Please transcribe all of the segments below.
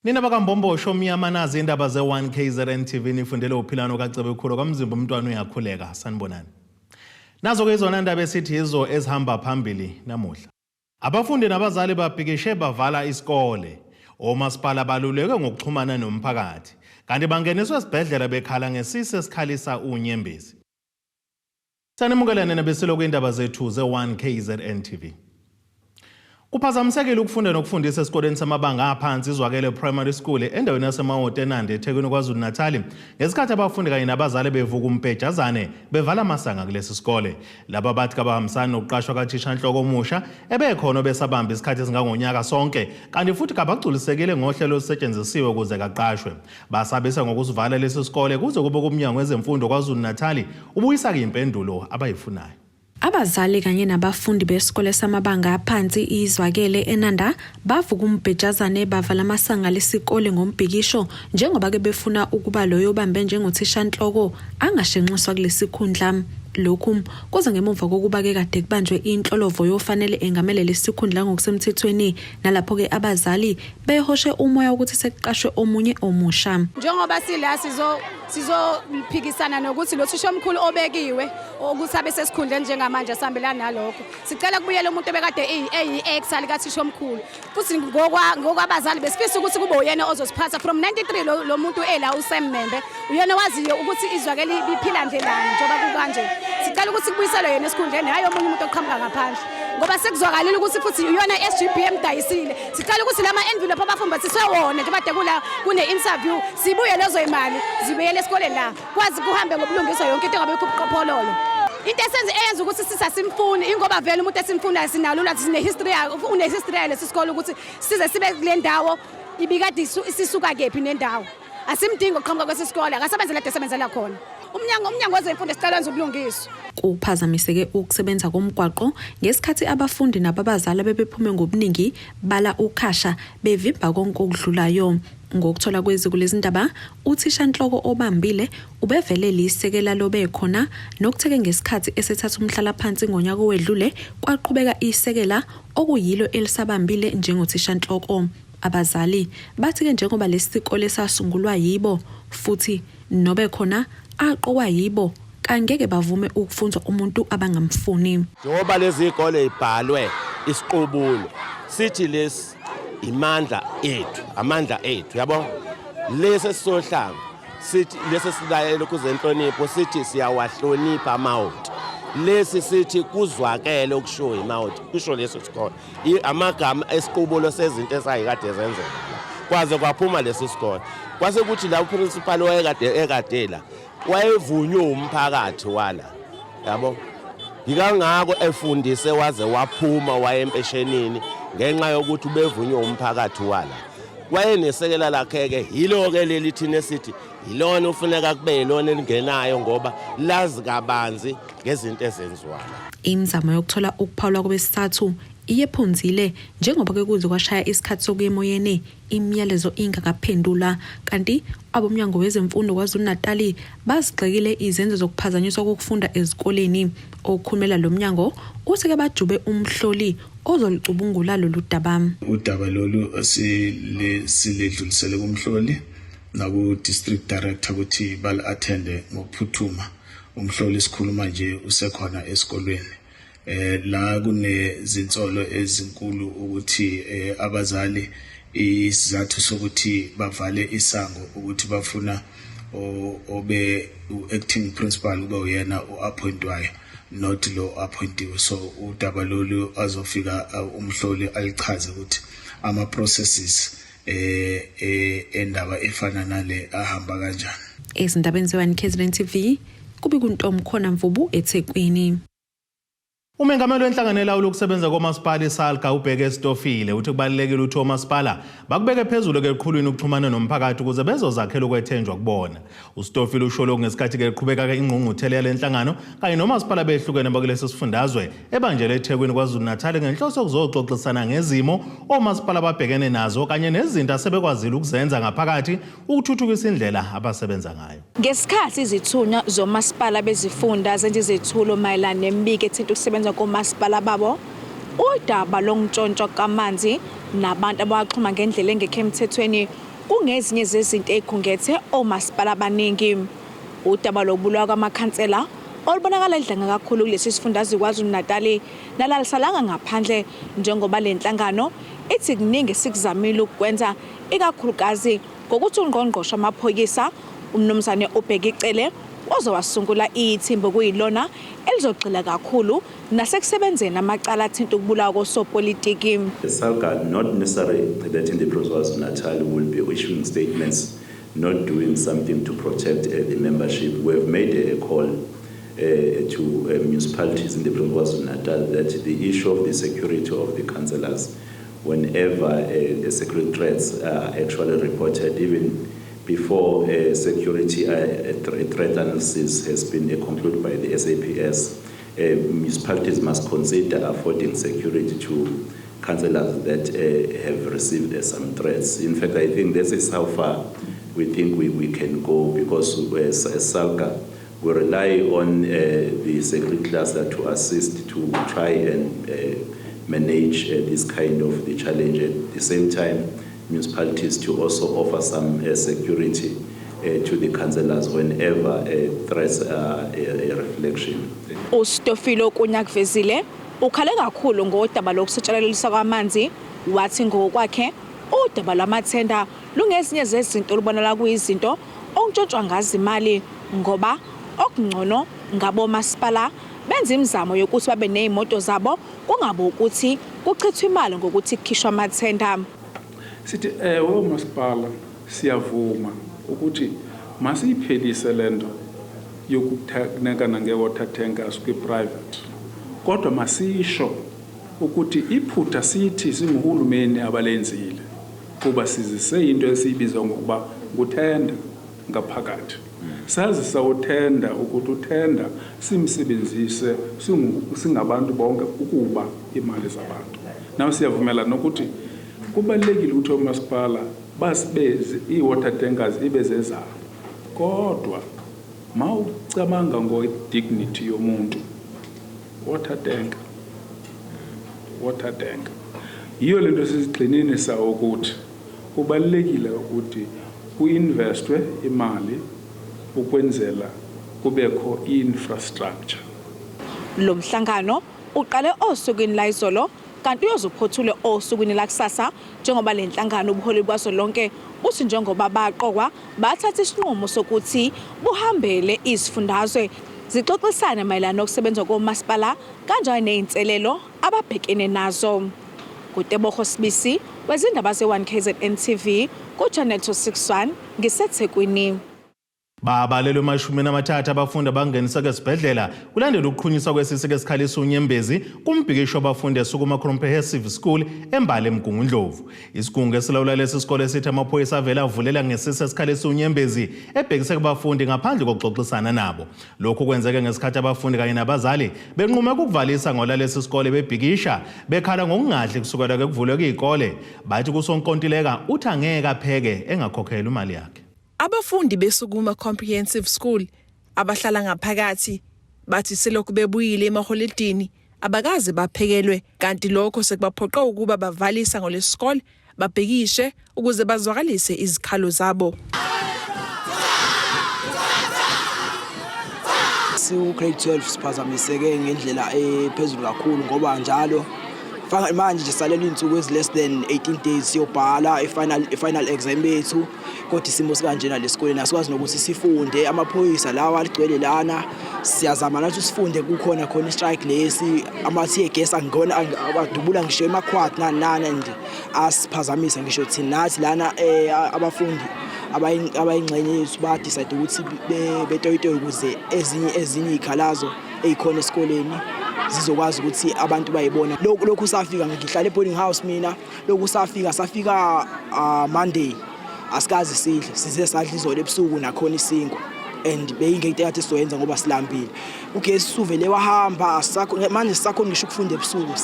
Nina bakaMbombosho omnyama, nazi indaba ze-1 KZN TV, nifundele uphilano kaCebekhulu kamzimba umntwana uyakhuleka. Sanibonani. Nazo-ke izona ndaba esithi yizo ezihamba phambili namuhla. Abafundi nabazali babhikishe bavala isikole. Omasipala balulekwe ngokuxhumana nomphakathi. Kanti bangeniswe esibhedlela bekhala ngesisi esikhalisa unyembezi. Sanimukelane nabesilo kwindaba zethu ze-1 KZN TV. Kuphazamisekile ukufunda nokufundisa esikoleni samabanga aphansi Izwakele Primary School endaweni yaseMawoti eNanda eThekwini KwaZulu-Natali ngesikhathi abafundi kanye nabazali bevuka umbhejazane bevala amasanga kulesi sikole. Laba bathi kabahambisani nokuqashwa kathishanhloko omusha ebekhona obesabamba isikhathi esingangonyaka sonke kanti futhi kabagculisekile ngohlelo olusetshenzisiwe ukuze kaqashwe. Basabisa ngokusivala lesi sikole kuze kube kumnyango wezemfundo KwaZulu-Natali ubuyisa-ke impendulo abayifunayo. Abazali kanye nabafundi besikole samabanga aphansi iZwakele eNanda bavuka umbhejazane bavala amasanga lesikole ngombhikisho njengoba ke befuna ukuba loyo obambe njengothishanhloko angashenxiswa kulesikhundla. Lokhu kuza ngemuva kokuba ke kade kubanjwe inhlolovo yofanele engamele lesikhundla ngokusemthethweni nalapho-ke abazali behoshe umoya ukuthi sekuqashwe omunye omusha. Njengoba sila sizophikisana nokuthi lo thisha omkhulu obekiwe ukuthi abe sesikhundleni njengamanje asihambelani nalokho. Sicela kubuyele umuntu obekade eyi-ex likathisha omkhulu. Futhi ngokwabazali besifisa ukuthi kube uyena ozosiphatha from 93 lo muntu ela uSam Membe uyena owaziyo ukuthi izwakele ibiphila ndlelani njengoba kukanje. Sicela ukuthi kubuyiselwe yena esikhundleni hhayi omunye umuntu oqhamuka ngaphandle. Ngoba sekuzwakalile ukuthi futhi iyona SGB emdayisile. Sicela ukuthi lama envelope abafumbathiswe wona njengoba de kula kune interview sibuye lezo imali zibuyele esikoleni la kwazi kuhambe ngobulungiswa yonke into engabe ubuqophololo. Into esenze eyenza ukuthi sisasimfuni ingoba vele umuntu esimfunayo sinalo ulwazi, sine history yayo, une history yayo lesi sikole ukuthi size sibe kule ndawo ibikade isisuka kephi nendawo. Asimdingi oqhamuka kwesi sikole, akasebenze la esebenzela khona. Umnyango wezemfundo sicela wenze ubulungiswa. Kuphazamiseke ukusebenza komgwaqo ngesikhathi abafundi nababazali bebephume ngobuningi bala ukhasha bevimba konke okudlulayo. Ngokuthola kweziko lezindaba, uthishanhloko obambile ubevele lisekela lobekhona nokutheke ngesikhathi esethatha umhlalaphansi ngonyaka owedlule kwaqhubeka isekela okuyilo elisabambile njengothishanhloko. Abazali bathi-ke njengoba lesi sikole sasungulwa yibo futhi nobekhona aqokwa yibo kangeke bavume ukufunzwa umuntu abangamfuni. Njengoba lezi zikole zibhalwe isiqubulo sithi lesi imandla ethu, amandla ethu, yabo. Lesi esisohlanga sithi lesi silayela kuzenhlonipho sithi siyawahlonipha amawoti. Lesi sithi kuzwakele okushiwo imawoti, kusho leso sikole. Amagama esiqubulo sezinto esayikade zenzeka kwaze kwaphuma lesi sikole. Kwase kuthi la uprincipal wayekade ekade la wayevunywe umphakathi wala, yabo. Yikangako efundise waze waphuma waye empeshenini ngenxa yokuthi ubevunywe umphakathi wala. Wayenesekela lakhe-ke, yilo-ke leli thina esithi yilona ufuneka kube yilona elingenayo ngoba lazi kabanzi ngezinto ezenziwa la. Imizamo yokuthola ukuphawula kwabesithathu iyephunzile njengoba ke kuze kwashaya isikhathi sokuya emoyeni imiyalezo ingakaphendulwa, kanti abomnyango wezemfundo KwaZulu-Natali bazigxekile izenzo zokuphazanyiswa kokufunda ezikoleni. Okhulumela lo mnyango uthi ke bajube umhloli ozolicubungula lolu daba. Udaba lolu siledlulisele kumhloli naku-district director ukuthi bali-athende ngokuphuthuma. Umhloli sikhuluma nje usekhona esikolweni. La kunezinsolo ezinkulu ukuthi abazali isizathu sokuthi bavale isango ukuthi bafuna obe u-acting principal kube uyena o-appointwayo, not lo appointiwe. So udaba lolu azofika umhloli alichaze ukuthi ama-processes endaba efana nale ahamba kanjani. Ezindabeni ze-1 KZN TV kubikuntomkhona Mvubu eThekwini. Umengameli wenhlangano elawula ukusebenza komasipala iSALGA uBheke Stofile uthi kubalulekile ukuthi omasipala bakubeke phezulu eqhulwini ukuxhumana nomphakathi ukuze bezozakhela ukwethenjwa kubona. UStofile usho lokhu ngesikhathi ke eqhubeka ingqungquthela yale nhlangano kanye nomasipala behlukene bakulesi sifundazwe ebanjelwe eThekwini KwaZulu-Natal ngenhloso yokuzoxoxisana ngezimo omasipala ababhekene nazo kanye nezinto asebekwazile ukuzenza ngaphakathi ukuthuthukisa indlela abasebenza ngayo. Ngesikhathi izithunywa zomasipala bezifunda zenza izethulo mayelana nemibiko ethinta ukusebenza komasipala babo, udaba lokuntshontshwa kwamanzi nabantu abawaxhuma ngendlela engekho emthethweni kungezinye zezinto ezikhungethe omasipala abaningi. Udaba lokubulawa kwamakhansela olubonakala lidlanga kakhulu kulesi sifundazwe KwaZulu-Natali nalalisalanga ngaphandle njengoba le nhlangano ithi kuningi esikuzamile ukukwenza ikakhulukazi ngokuthi ungqongqoshe wamaphoyisa uMnumzane uBheki Cele ozowasungula ithimba okuyilona elizogxila kakhulu nasekusebenzeni amacala athinta ukubulawa kosopolitiki. SALGA, not necessarily that in the province of KwaZulu-Natal will be issuing statements, not doing something to protect the membership. We have made a call to municipalities in the province of KwaZulu-Natal that the issue of the security of the councillors, whenever security threats are actually reported, even before a security threat analysis has been concluded by the SAPS, municipalities must consider affording security to councillors that have received some threats. In fact, I think this is how far we think we can go, because as SALGA, we rely on the security cluster to assist to try and manage this kind of the challenge. At the same time, municipalities to also offer some security to the councillors whenever threats are a reflection. uStofile Kunyakuvezile ukhale kakhulu ngodaba lokusatshalaliswa kwamanzi, wathi ngokwakhe udaba lwamathenda lungezinye zezinto olubonakala kuyizinto okuntshontshwa ngazo imali, ngoba okungcono ngabo masipala benza imizamo yokuthi babe nezimoto zabo, kungabe ukuthi kuchithwa imali ngokuthi kukhishwa amathenda. Sithi ewe, umasipala siyavuma ukuthi masiyiphelise lento yokunikana nge-water tankers kwi-private, kodwa masisho ukuthi iphutha sithi singuhulumeni abalenzile, kuba sizise into esiyibiza ngokuba nguthenda ngaphakathi. Sazisa uthenda ukuthi uthenda simsebenzise singabantu bonke ukuba imali zabantu. Nawe siyavumelana nokuthi kubalulekile ukuthi oomasipala basibe ii-water tankers ibe zezabo, kodwa mawucabanga ngo-dignity yomuntu, water tank, water tank. Yiyo lento sizigxininisa ukuthi kubalulekile ukuthi ku-investwe imali ukwenzela kubekho i-infrastructure. Lo mhlangano uqale osukwini layizolo kanti uyozuphothule osukwini lakusasa, njengoba le nhlangano ubuholi bukazwelonke buthi njengoba baqokwa bathatha isinqumo sokuthi buhambele izifundazwe zixoxisane mayelana nokusebenza komasipala kanjalo nezinselelo ababhekene nazo. NguTebogo Sibisi wezindaba ze-1 KZN TV ku-Channel 261 ngiseThekwini. Babalelwe ema-30 abafundi abangeniswe esibhedlela kulandela ukuqhunyiswa kwesisi esikhalisa unyembezi kumbhikisho wabafundi eSukuma Comprehensive School eMbali eMgungundlovu. Isigungu esilawula lesi sikole sithi amaphoyisa avele avulela ngesisi esikhalisa unyembezi ebhekise kubafundi ngaphandle kokuxoxisana nabo. Lokhu kwenzeke ngesikhathi abafundi kanye nabazali benqume ukuvalisa ngola lesi sikole bebhikisha bekhala ngokungadli kusukela kuvulwe izikole. Bathi kusonkontileka uthi angeke apheke engakhokhelwa imali yakhe. Abafundi beSukuma Comprehensive School abahlala ngaphakathi bathi selokhu bebuyile emaholidini abakaze baphekelwe, kanti lokho sekubaphoqa ukuba bavalisa ngolesikole babhikishe ukuze bazwakalise izikhalo zabo. Siwu-grade 12 siphazamiseke ngendlela ephezulu kakhulu, ngoba njalo manje nje salelwa iy'nsuku ezi-less than 18 days siyobhala i-final exam yethu, kodwa isimo sikanjena lesikoleni asikwazi nokuthi sifunde. Amaphoyisa lawa aligcwele lana, siyazama nathi sifunde, kukhona khona i-strike lesi, ama-tear gas angona adubula ngisho emakhwadi nani nani, and asiphazamisa ngisho thina nathi lana abafundi abayingxenye yethu ba-decide ukuthi betoyitoye ukuze ezinye iy'khalazo ey'khona esikoleni zizokwazi ukuthi abantu bayibona. Lokhu safika, ngihlala e-boarding house mina, lokhu safika Monday, asikaze sidle, size sadla izolo ebusuku nakhona isinkwa, and beyingento ekade sizoyenza ngoba silambile. Ugesi usuvele wahamba, asisakho manje, sisakhona ngisho ukufunda ebusuku.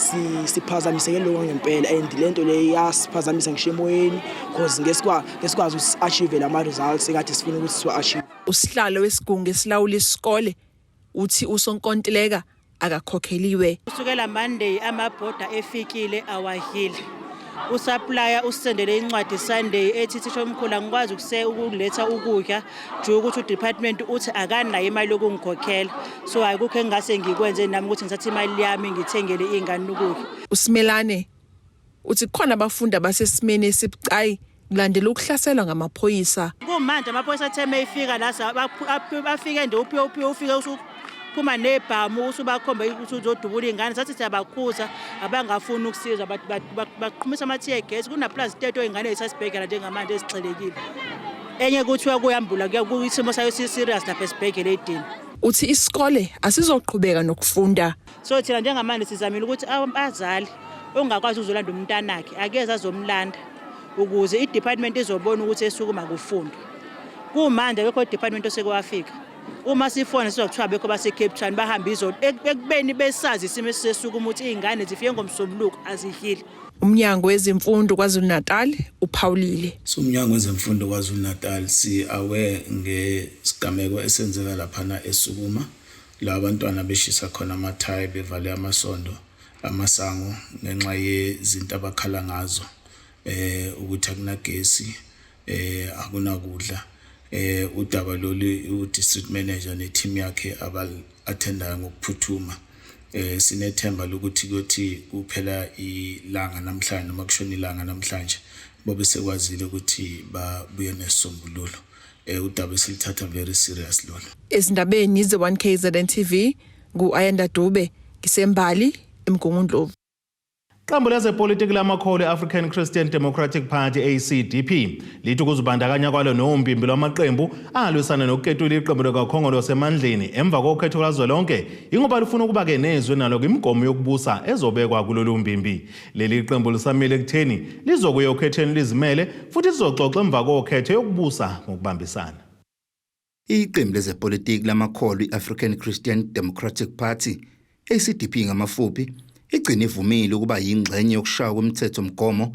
Siphazamiseke lokho ngempela, and lento le iyasiphazamisa ngisho emoyeni, cause ngesikwazi ukuthi si-achieve lama-results ekade sifuna ukuthi siwa-achieve. Usihlalo wesigungu esilawula isikole uthi usonkontileka akakhokheliwe. Kusukela Monday amabhoda efikile awahili. Usupplier usisendele incwadi Sunday ethi thisha omkhulu angikwazi ukuse ukuletha ukudla due ukuthi udepartment uthi akanayo imali yokungikhokhela. So ayikukho engingase ngikwenze nami ukuthi ngithathe imali yami ngithengele iy'ngane ukudla. USimelane uthi kukhona abafundi abasesimeni esibucayi kulandela ukuhlaselwa ngamaphoyisa. Kumanje amaphoyisa athe meyifika la bafike nje uphiwe uphiwe ufike usuphuma nebhamu usubakhomba ukuthi uzodubula iy'ngane sathi siyabakhuza abangafuni ukusizwa baqhumisa ama-tear gas kuna-plus 30 oy'ngane ey'sasibhekela njengamanje ezixhelekile. Enye kuthiwa kuyambula isimo sayo si-serious lapha esibhedlela edini. Uthi isikole asizoqhubeka nokufunda. So thina njengamanje sizamile ukuthi abazali ongakwazi ukuzolanda umntanakhe akeze azomlanda ukuze i-department izobona ukuthi esukuma kufundwa. Kumanje akekho department osekwafika. Uma sifona sizwa kuthiwa bekho base-Cape Town bahamba izolo ekubeni besazi isimo esisesukuma ukuthi iy'ngane zifike ngomsombuluko azidlile. Umnyango wezemfundo KwaZulu-Natal uphawulile. So umnyango wezemfundo KwaZulu-Natal si aware ngesigameko esenzeka laphana esukuma la abantwana beshisa khona amathayi bevale amasondo amasango ngenxa yezinto abakhala ngazo ukuthi akunagesi akunakudla. Udaba lolu u-district manager ne-team yakhe abal-attendayo ngokuphuthuma. Sinethemba lokuthi kuyothi kuphela ilanga namhlanje noma kushona ilanga namhlanje bobe sekwazile ukuthi babuye nesisombululo. Udaba esilithatha very serious lolu. Ezindabeni ze-1 KZN TV ngu-Ayanda Dube ngisembali eMgungundlovu. Iqembu lezepolitiki lamakholo e-African Christian Democratic Party ACDP lithi ukuzibandakanya kwalo nombimbi lwamaqembu alwisana nokuketula iqembu likaKhongolose emandleni emva kokhetho lukazwelonke ingoba lifuna ukuba-ke nezwi nalo kwimigomo yokubusa ezobekwa kulolu mbimbi. Leli qembu lisamile ekutheni lizokuya okhethweni lizimele futhi lizoxoxa emva kokhetho yokubusa ngokubambisana. Iqembu lezepolitiki lamakholo i-African Christian Democratic Party ACDP ngamafuphi igcine ivumile ukuba yingxenye yokushaywa kwemithethomgomo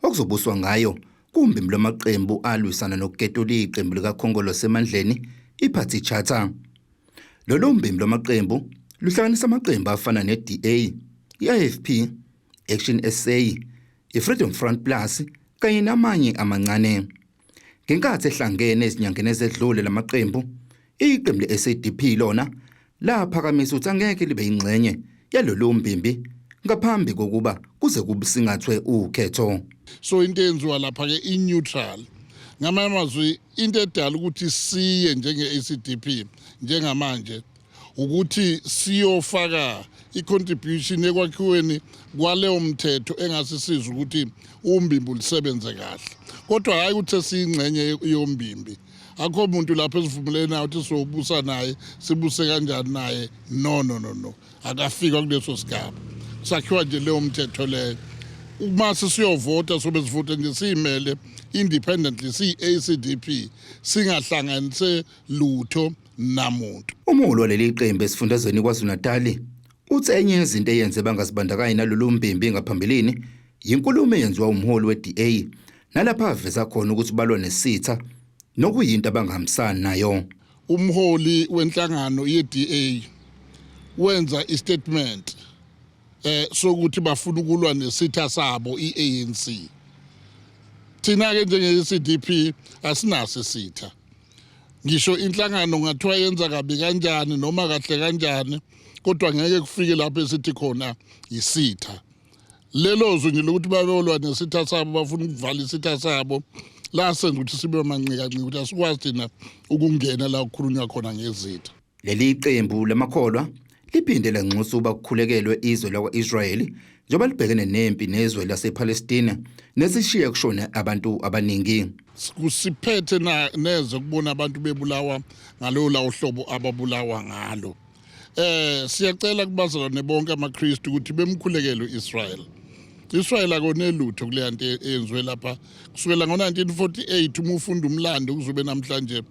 okuzobuswa ngayo kumbimbi lwamaqembu alwisana nokuketula iqembu likaKhongolose emandleni iParty Charter. Lolu mbimbi lwamaqembu luhlanganisa amaqembu afana ne-DA, i-IFP, Action SA, i-Freedom Front Plus kanye namanye amancane. Ngenkathi ehlangene ezinyangeni ezedlule lamaqembu, iqembu le-SADP lona laphakamisa ukuthi angeke libe yingxenye yalolu mbimbi ngaphambi kokuba kuze kubusingathwe ukhetho. So into eyenziwa lapha-ke i-neutral. Ngamanye amazwi into edala ukuthi siye njenge-ACDP njengamanje ukuthi siyofaka i-contribution ekwakhiweni kwaleyo mthetho engasisiza ukuthi umbimbi ulisebenze kahle, kodwa hhayi ukuthi sesiyingxenye yombimbi. Akho muntu lapho esivumelene naye ukuthi sizobusa naye, sibuse kanjani naye. No, no, no, no, akafika kuleso sigaba. Kusakhiwa nje leyo mthetho leyo. Uma sisiyovota sobe sivota nje siyimele independently siyi-ACDP, singahlanganise lutho namuntu. Umholi waleli qembu esifundazweni KwaZulu-Natal uthi enye yezinto eyenze bangazibandakanyi nalolu mbimbi ngaphambilini yinkulumo eyenziwa umholi we-DA nalapha aveza khona ukuthi balwa nesitha nokuyinto abangahambisani nayo. Umholi wenhlangano ye-DA wenza istatement sokuthi bafuna ukulwa nesitha sabo i-ANC. Thina ke njenge-CDP asinaso isitha. Ngisho inhlangano ngathiwa yenza kabi kanjani noma kahle kanjani, kodwa ngeke kufike lapho esithi khona isitha. Lelo zwi nje lokuthi babelwa nesitha sabo, bafuna ukuvala isitha sabo, lasenza ukuthi sibe manqikanqika ukuthi asikwazi thina ukungena la kukhulunywa khona ngezitha. Leli qembu lamakholwa liphinde lanxusa ukuba kukhulekelwe izwe lakwa-Israyeli njengoba libhekene nempi nezwe lasePalestina nesishiye kushone abantu abaningi. Kusiphethe neze ukubona abantu bebulawa ngalowo lawo hlobo ababulawa ngalo. Siyacela kubazalwane bonke amaKristu ukuthi bemkhulekele uIsrael. Israel akone lutho kule nto eyenziwe lapha kusukela ngo-1948. Uma ufunda umlando kuzobe namhlanje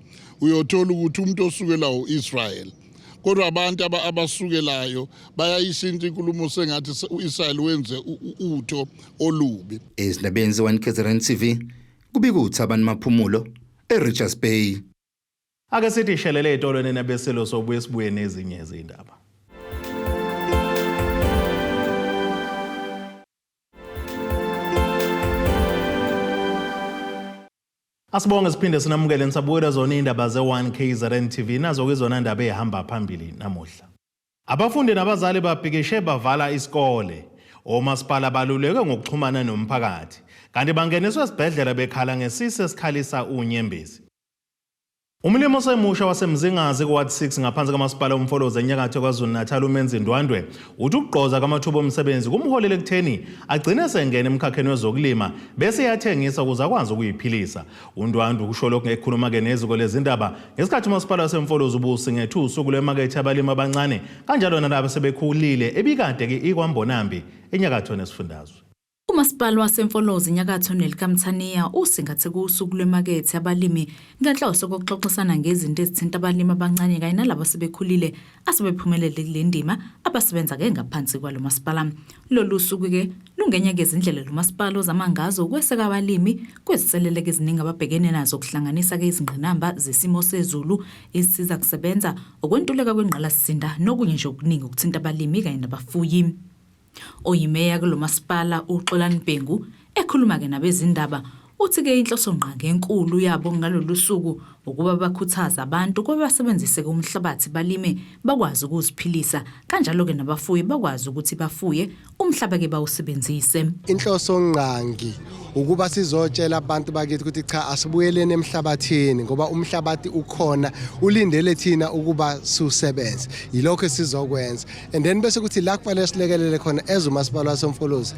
uyothola ukuthi umuntu osukela uIsrael, kodwa abantu abasukelayo bayayishintsha inkulumo sengathi uIsrael wenze utho olubi. Ezindabeni ze-1 KZN TV kubika uThabani Maphumulo eRichards Bay. Ake sithi shelele etolweni nabeselo sobuye sibuye nezinye izindaba. Asibonge siphinde sinamukele nisabukela zona indaba ze-1 KZN TV nazo ke zona ndaba ehamba phambili namuhla. Abafundi nabazali babhikishe bavala isikole. Omasipala baluleke ngokuxhumana nomphakathi. Kanti bangeniswe esibhedlela bekhala ngesisi esikhalisa unyembezi. Umlimi osemusha waseMzingazi ku-Ward 6 ngaphansi kamasipala uMfolozi enyakatho KwaZulu-Natal uMenzi Ndwandwe uthi ukugqoza kwamathuba omsebenzi kumholele ekutheni agcine sengena emkhakheni wezokulima bese eyathengisa ukuze akwazi ukuyiphilisa. UNdwandwe ukusho lokhu ngekhuluma-ke neziko lezindaba ngesikhathi umasipala waseMfolozi ubusingethe usuku lwemakethe yabalimi abancane kanjalo nalabo sebekhulile ebikade-ke iKwaMbonambi enyakatho nesifundazwe. Umasipala waseMfolozi enyakatho nelikaMthaniya usingathe kusuku lwemakethe abalimi ngenhloso kokuxoxisana ngezinto ezithinta abalimi abancane kanye nalabo asebekhulile asebephumelele kule ndima abasebenza-ke ngaphansi kwalo masipala. Lolu suku-ke lungenye kezindlela lo masipala ozama ngazo ukweseka abalimi kwezinseleleko eziningi ababhekene nazo kuhlanganisa-ke izingqinamba zesimo sezulu, izinsiza kusebenza, ukwentuleka kwengqalasizinda nokunye nje okuningi okuthinta abalimi kanye nabafuyi. Oyimeya kulo masipala uXolani Bhengu ekhuluma-ke nabezindaba uthi-ke inhlosongqangi enkulu yabo ngalolu suku ukuba bakhuthaze abantu ukuba basebenzise-ke umhlabathi balime bakwazi ukuziphilisa kanjalo-ke nabafuyi bakwazi ukuthi bafuye umhlaba-ke bawusebenzise. Inhlosongqangi ukuba sizotshela abantu bakithi ukuthi cha asibuyeleni emhlabathini ngoba umhlabathi ukhona ulindele thina ukuba siwusebenze yilokho esizokwenza and then bese kuthi la kufanele silekelele khona as umasipala waseMfolozi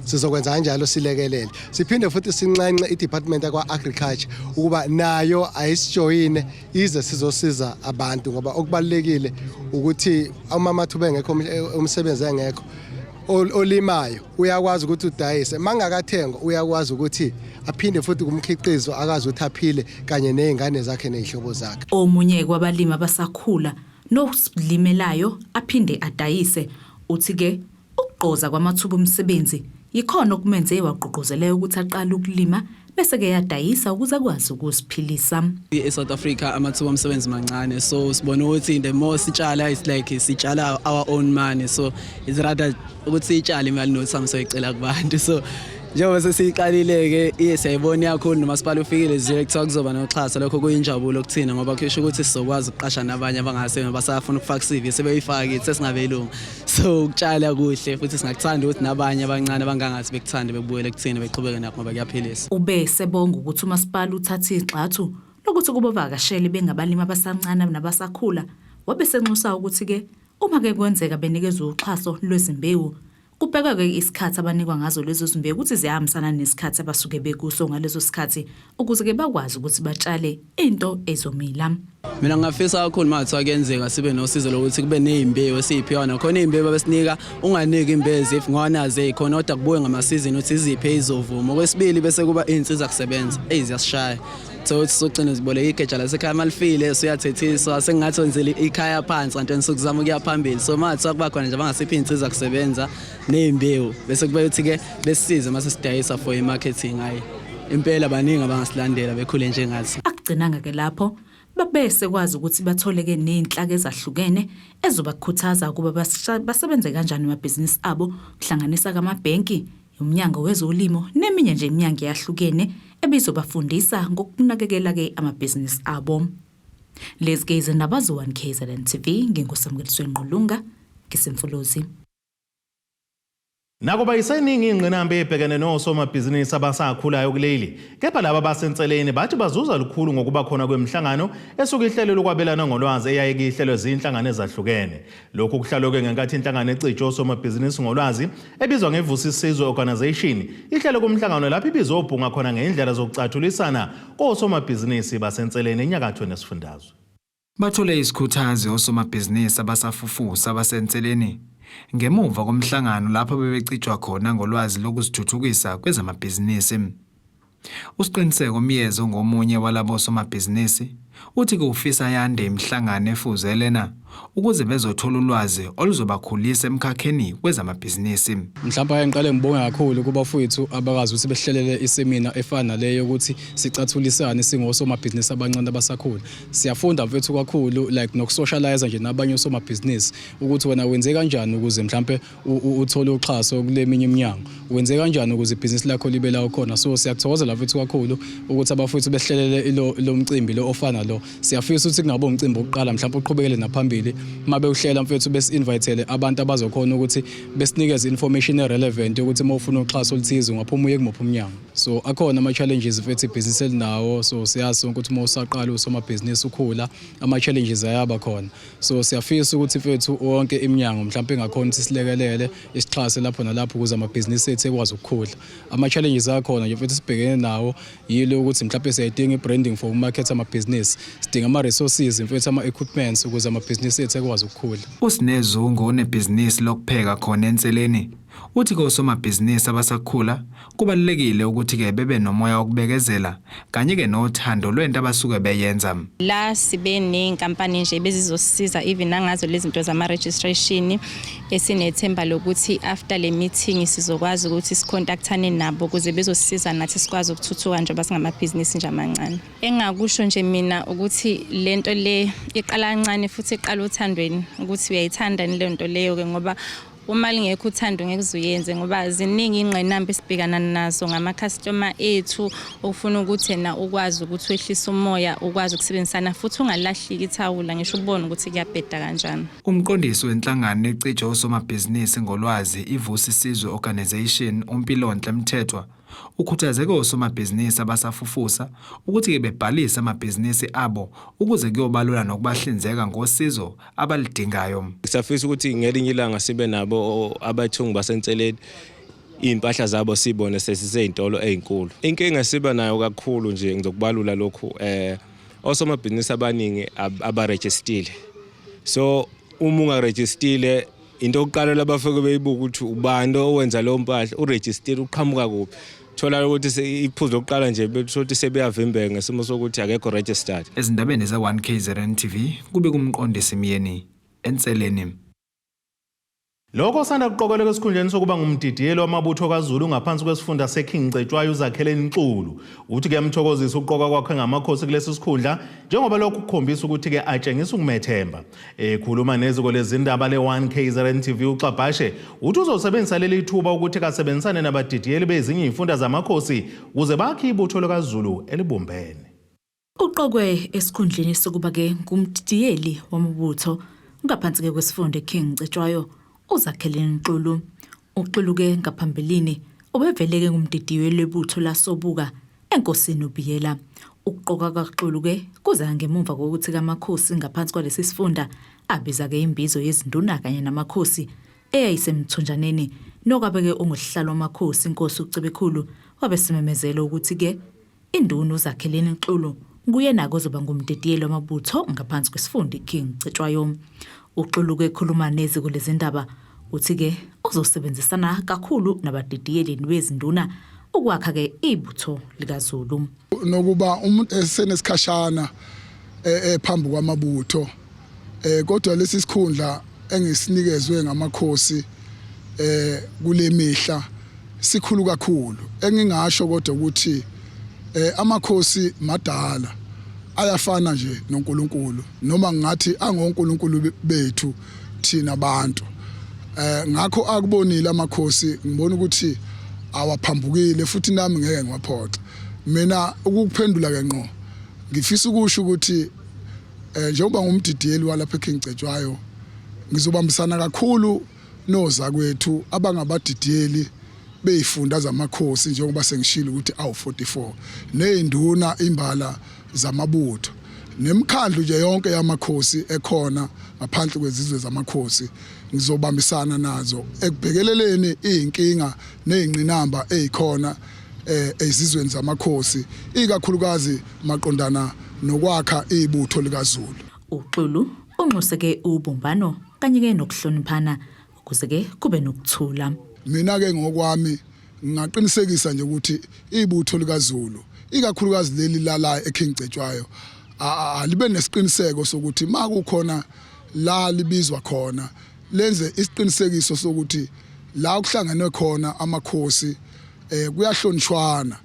sizokwenza kanjalo silekelele siphinde futhi sinxenxe i-department yakwa-agriculture ukuba nayo ayisijoyine ize sizosiza abantu ngoba okubalulekile ukuthi uma amathuba engekho umsebenzi engekho olimayo uyakwazi ukuthi udayise mangakathengwa uyakwazi ukuthi aphinde futhi kumkhiqizo akazi ukuthi aphile kanye nezingane zakhe nezihlobo zakhe. Omunye kwabalimi abasakhula nosilimelayo aphinde adayise uthi ke ukugqoza kwamathuba omsebenzi yikhona okumenze wagqugquzeleka ukuthi aqale ukulima bese ke yadayisa ukuze akwazi ukuziphilisa. E-South Africa amathuba omsebenzi mancane, so sibona ukuthi the more sitshala, it's like sitshala our own money, so it's rather ukuthi siyitshale imali nokuthi soyicela kubantu. So njengoba sesiyiqalile-ke iye siyayibona iyakhulu, nomasipala ufikile zile kuthiwa kuzoba noxhaso, lokho kuyinjabulo kuthina ngoba kusho ukuthi sizokwazi ukuqasha nabanye abangase basafuna ukufaka CV sebeyifaka kithi sesingabelungu. So ukutshala kuhle futhi singakuthanda ukuthi nabanye abancane abangangathi bekuthande bebuyele kuthina beqhubeke nakho ngoba kuyaphilisa. Ube sebonga ukuthi umasipala uthathe igxathu lokuthi kubavakashele bengabalimi abasancane nabasakhula, wabe senxusa ukuthi-ke uma ke kwenzeka benikezwe uxhaso lwezimbewu kubhekwe-ke isikhathi abanikwa ngazo lezo zimbewu ukuthi ziyahambisana nesikhathi abasuke bekuso ngaleso sikhathi ukuze-ke bakwazi ukuthi batshale into ezomila. Mina ngingafisa kakhulu uma kuthiwa kuyenzeka sibe nosizo lokuthi kube ney'mbewu esiy'phiwa nakhona iy'mbewu abesinika unganiki iy'mbewu if ngonazo ey'khona kodwa kubuye ngamasizini ukuthi iziphi ey'zovuma. Okwesibili bese kuba iy'nsiza kusebenza eyi ziyasishaya thola ukuthi sogcina ziboleka igeja lasekhaya malifile suyathethiswa sengingathi wenzela ikhaya phansi kanti wena sukuzama ukuya phambili. So uma kuthiwa kuba khona nje abangasiphi iy'nsiza kusebenza ney'mbewu bese kube ukuthi-ke besisize uma sesidayisa for i-marketing, hhayi impela baningi abangasilandela bekhule njengathi. Akugcinanga-ke lapho, babese kwazi ukuthi bathole-ke ney'nhlaka ezahlukene ezobakhuthaza ukuba basebenze kanjani emabhizinisi abo, kuhlanganisa kamabhenki, umnyango wezolimo neminye nje iminyango eyahlukene ebizobafundisa ngokunakekela-ke amabhizinisi abo. Lezi ke izindaba ze-1 KZN TV, nginguSamukeliswe Ngqulunga, ngisemfolozi. Nakuba iseningi ingqinamba ebhekene nosomabhizinisi abasakhulayo kuleli, kepha laba basenseleni bathi bazuza lukhulu ngokuba khona kwemihlangano esuke ihlelelwe ukwabelana ngolwazi eyaye ihlelwe zinhlangano ezahlukene. Lokhu kuhlaloke ngenkathi inhlangano ecija osomabhizinisi ngolwazi ebizwa ngeVusisizwe Organisation ihlele kumhlangano lapho ibizobhunga khona ngendlela zokucathulisana kosomabhizinisi basenseleni enyakatho nesifundazwe. Bathole isikhuthazi osomabhizinisi abasafufusa abasenseleni ngemuva komhlangano lapho bebecijwa khona ngolwazi lokuzithuthukisa kwezamabhizinisi. USiqiniseko Myezi ongomunye walabo somabhizinisi uthi kuwufisa yande imihlangano efuze lena ukuze bezothola ulwazi oluzobakhulisa emkhakheni wezamabhizinisi. Mhlawumbe ake ngiqale ngibonge kakhulu kubafowethu abakazi ukuthi behlelele isemina efana naleyo yokuthi sicathulisane singosomabhizinisi abancane abasakhula. Siyafunda mfethu kakhulu like nokusocialize nje nabanye osomabhizinisi ukuthi wena wenze kanjani ukuze mhlampe uthole uxhaso kule minye iminyango, wenze kanjani ukuze ibhizinisi lakho libe la khona. So siyakuthokozela mfethu kakhulu ukuthi abafowethu behlelele lo mcimbi lo ofana lo. Siyafisa ukuthi kungabe umcimbi wokuqala, mhlawumbe uqhubekele naphambili uma bewuhlela mfethu besi-invitele abantu abazokhona ukuthi besinikeze information e-relevant yokuthi uma ufuna uxhaso oluthize ungaphuma uye kumuphi umnyango. So akhona ama-challenges mfethu ibhizinisi elinawo, so siyazi sonke ukuthi uma usaqala usomabhizinisi ukhula ama-challenges ayaba khona. So siyafisa ukuthi mfethu wonke iminyango mhlawumbe engakhona ukuthi silekelele isixhase lapho nalapho ukuze amabhizinisi ethu ekwazi ukukhula. Ama-challenges akhona nje mfethu sibhekene nawo yilo ukuthi mhlawumbe siyayidinga i-branding for ukumaketha amabhizinisi, sidinga ama-resources mfethu, ama-equipments ukuze amabhizinisi ethu ekwazi ukukhula. USinezungu onebhizinisi lokupheka khona enseleni uthi kosomabhizinisi abasakhula kubalulekile ukuthi-ke bebe nomoya wokubekezela kanye-ke nothando lwento abasuke beyenza. La sibe ney'nkampani nje bezizosisiza even nangazo lezi zinto zama-registration, esinethemba lokuthi after le meeting sizokwazi ukuthi sicontactane nabo ukuze bezosisiza nathi sikwazi ukuthuthuka njengoba singamabhizinisi nje amancane. Engingakusho nje mina ukuthi lento le iqala kancane futhi iqala othandweni, ukuthi uyayithanda le nto leyo-ke, ngoba uma lingekho uthando ngeke uzuyenze, ngoba ziningi ingqinamba esibhekana nazo ngamakhastoma ethu okufuna ukuthi yena ukwazi ukuthi wehlise umoya, ukwazi ukusebenzisana futhi ungalahliki ithawula ngisho ubone ukuthi kuyabheda kanjani. Umqondisi wenhlangano ecija osomabhizinisi ngolwazi iVusi Sizwe Organisation uMpilonhle Mthethwa ukhuthazeke osomabhizinisi abasafufusa ukuthi-ke bebhalise amabhizinisi abo ukuze kuyobalula nokubahlinzeka ngosizo abalidingayo. Siyafisa ukuthi ngelinye ilanga sibe nabo abathungi basenseleni, iy'mpahla zabo sibone sesisey'ntolo ey'nkulu. Inkinga esiba nayo kakhulu nje ngizokubalula lokhu, osomabhizinisi abaningi abarejistile. So uma ungarejistile into yokuqala labafike beyibuka ukuthi ubani owenza leyo mpahla, urejistile, uqhamuka kuphi. Thola ukuthi iphuzu lokuqala nje bethola sebeyavimbeka ngesimo sokuthi akekho registered. Ezindabeni ze-1 KZN TV kube kumqondisi Myeni enseleni. Lokho osanda kuqokeleka esikhundleni sokuba ngumdidiyeli wamabutho kaZulu ngaphansi kwesifunda seKing Cetshwayo uZakheleni Xulu uthi kuyamthokozisa ukuqoka kwakhe ngamakhosi kulesi sikhundla njengoba lokhu kukhombisa ukuthi-ke atshengisa ukumethemba. Ekhuluma neziko lezindaba le-1 KZN TV uXabhashe uthi uzosebenzisa leli thuba ukuthi kasebenzisane nabadidiyeli bezinye iy'funda zamakhosi ukuze bakhe ibutho likaZulu elibumbene. Uqokwe esikhundleni sokuba-ke ngumdidiyeli wamabutho ngaphansi-ke kwesifunda King Cetshwayo uZakheleni Xulu. UXulu-ke ngaphambilini ubevele-ke ngumdidiyeli webutho lasobuka enkosini uBiyela. Ukuqoka kaXulu-ke kuza ngemuva kokuthi kamakhosi ngaphansi kwalesi sifunda abiza-ke imbizo yezinduna kanye namakhosi eyayisemthonjaneni nokwabe-ke ungusihlalo wamakhosi inkosi uCebekhulu wabesimemezela ukuthi-ke induna uZakheleni Xulu nguyena-ke ozoba ngumdidiyeli wamabutho ngaphansi kwesifunda iKing Cetshwayo. UXulu-ke ekhuluma neziko lezindaba uthi-ke uzosebenzisana kakhulu nabadidiyeli bezinduna ukwakha-ke ibutho likaZulu. Nokuba umuntu esenesikhashana phambi kwamabutho, kodwa lesi sikhundla engisinikezwe ngamakhosi kule mihla sikhulu kakhulu. Engingasho kodwa ukuthi amakhosi madala ayafana nje noNkulunkulu, noma ngathi angoNkulunkulu bethu thina abantu. Ngakho akubonile amakhosi, ngibona ukuthi awaphambukile futhi nami ngeke ngiwaphoxe. Mina ukuphendula ke ngqo ngifisa ukusho ukuthi njengoba ngumdidiyeli walapha eKing Cetshwayo ngizobambisana kakhulu nozakwethu abangabadidiyeli beyifunda zamakhosi, njengoba sengishilo ukuthi awu44, nezinduna imbala zamabutho nemikhandlu nje yonke yamakhosi ekhona ngaphandle kwezizwe zamakhosi. Ngizobambisana nazo ekubhekeleleni izinkinga nezingqinamba ezikhona ezizweni zamakhosi, ikakhulukazi maqondana nokwakha ibutho likaZulu. UXulu unxuseke ubumbano kanye ke nokuhloniphana ukuze ke kube nokuthula. Mina ke ngokwami ngingaqinisekisa nje ukuthi ibutho likaZulu, ikakhulukazi leli lala eKing Cetshwayo, alibe nesiqiniseko sokuthi makukhona la libizwa khona lenze isiqinisekiso sokuthi la kuhlangenwe khona amakhosi eh kuyahlonishwana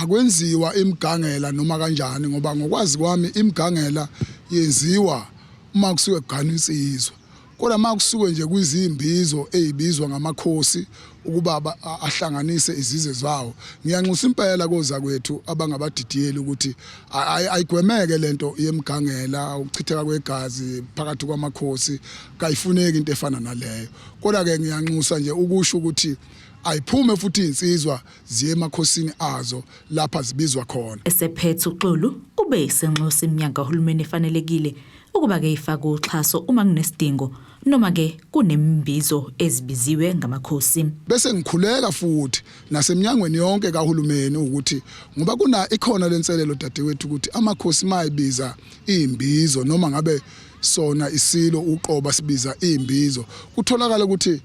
akwenziwa imigangela noma kanjani ngoba ngokwazi kwami imigangela yenziwa uma kusuke kuganwa insizwa kodwa uma kusuke nje kwizimbizo ezibizwa ngamakhosi ukuba ahlanganise izizwe zawo ngiyanxusa impela kozakwethu abangabadidiyeli ukuthi ayigwemeke lento yemigangela ukuchitheka kwegazi phakathi kwamakhosi kayifuneki into efana naleyo kodwa ke ngiyanxusa nje ukusho ukuthi ayiphume futhi insizwa ziye emakhosini azo lapha zibizwa khona. Esephethe uXulu ube esenxusa iminyango kahulumeni efanelekile ukuba ke ifake uxhaso uma kunesidingo noma ke kunembizo ezibiziwe ngamakhosi. Bese ngikhuleka futhi naseminyangweni yonke kahulumeni ukuthi ngoba kuna ikhona lenselelo dadewethu ukuthi amakhosi mayibiza imbizo noma ngabe sona isilo uqoba sibiza imbizo kutholakala ukuthi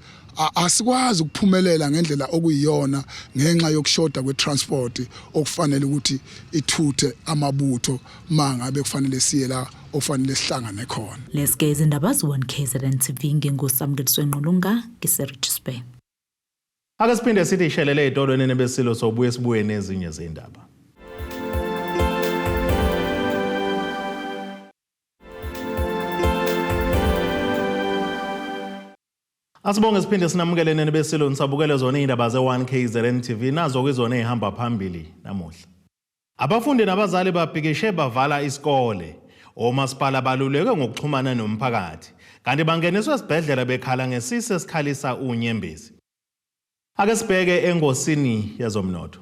asikwazi ukuphumelela ngendlela okuyiyona ngenxa yokushoda kwe-transport okufanele ukuthi ithuthe amabutho mangabe kufanele siye la okufanele sihlangane khona. Lezi-ke izindaba ze-1 KZN TV nginguSamkeliswe Ngqulunga ngiseRichards Bay. Ake siphinde sithi ishelele ey'tolo nene besilo sobuye sibuye nezinye zey'ndaba. Asibonge siphinde sinamukele nene besilo nisabukele zona izindaba ze-1 KZN TV nazo kwizona ezihamba phambili namuhla. Abafundi nabazali babhikishe bavala isikole. Omasipala balulekwe ngokuxhumana nomphakathi kanti bangeniswe esibhedlela bekhala ngesisi esikhalisa unyembezi. Ake sibheke engosini yezomnotho.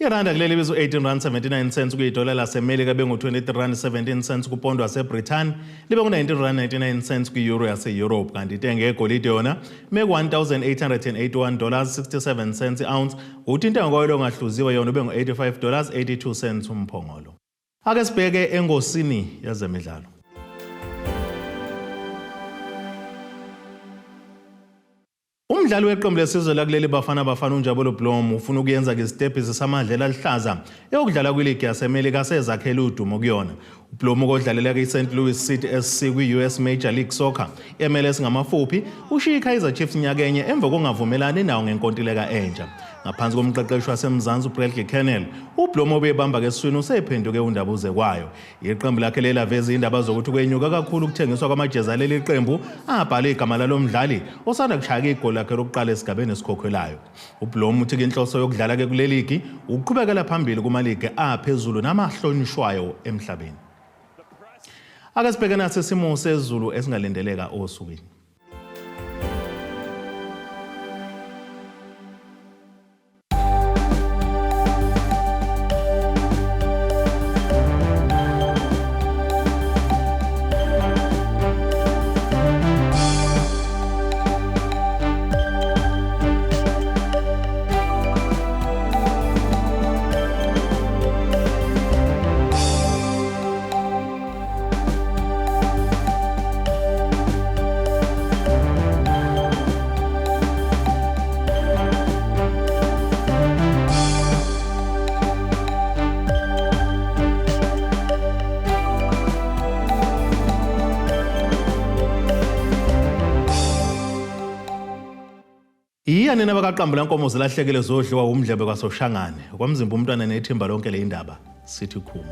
Iranda kuleli bizo 18 rand 79 cents kuyidola laseMelika bengu-23 rand 17 cents kupondo waseBrithani libe ngu-19 rand 99 cents kwi-euro yase-Europe kanti intengo yegolide yona ime ku-1881 dollars 67 cents i-ounce kuthi intengo koyilo ongahluziwe yona ube ngu-85 dollars 82 cents umphongolo. Ake sibheke engosini yezemidlalo. Umdlali weqembu lesizwe lakuleli Bafana Bafana uNjabulo Blom ufuna ukuyenza ngezitebhisi samadlela aluhlaza eyokudlala kwiligi yaseMelika sezakhele udumo kuyona. UBlom okodlalela kwi-St Louis City SC kwi-US Major League Soccer, MLS ngamafuphi, ushiye iKaizer Chiefs nyakenye emva kokungavumelani nawo ngenkontileka entsha. Ngaphansi komqeqeshi waseMzansi uBradley Kennel, uBlom obebamba keswini usephenduke undabuzekwayo. Iqembu lakhe lelaveza indaba zokuthi kwenyuka kakhulu ukuthengiswa kwamajezi aleli qembu abhale igama lalo mdlali osanda kushaya igoli lakhe lokuqala esigabeni esikhokhelayo. UBlom uthi inhloso yokudlala ke kule ligi ukuqhubekela phambili kumaligi aphezulu namahlonishwayo emhlabeni. Ake sibheke nasi isimo sezulu esingalindeleka osukwini. Iya nina bakaqambula nkomo zilahlekile zodliwa umdlebe kwaSoshangane. Kwamzimba umntwana nethimba lonke le indaba sithi khumu.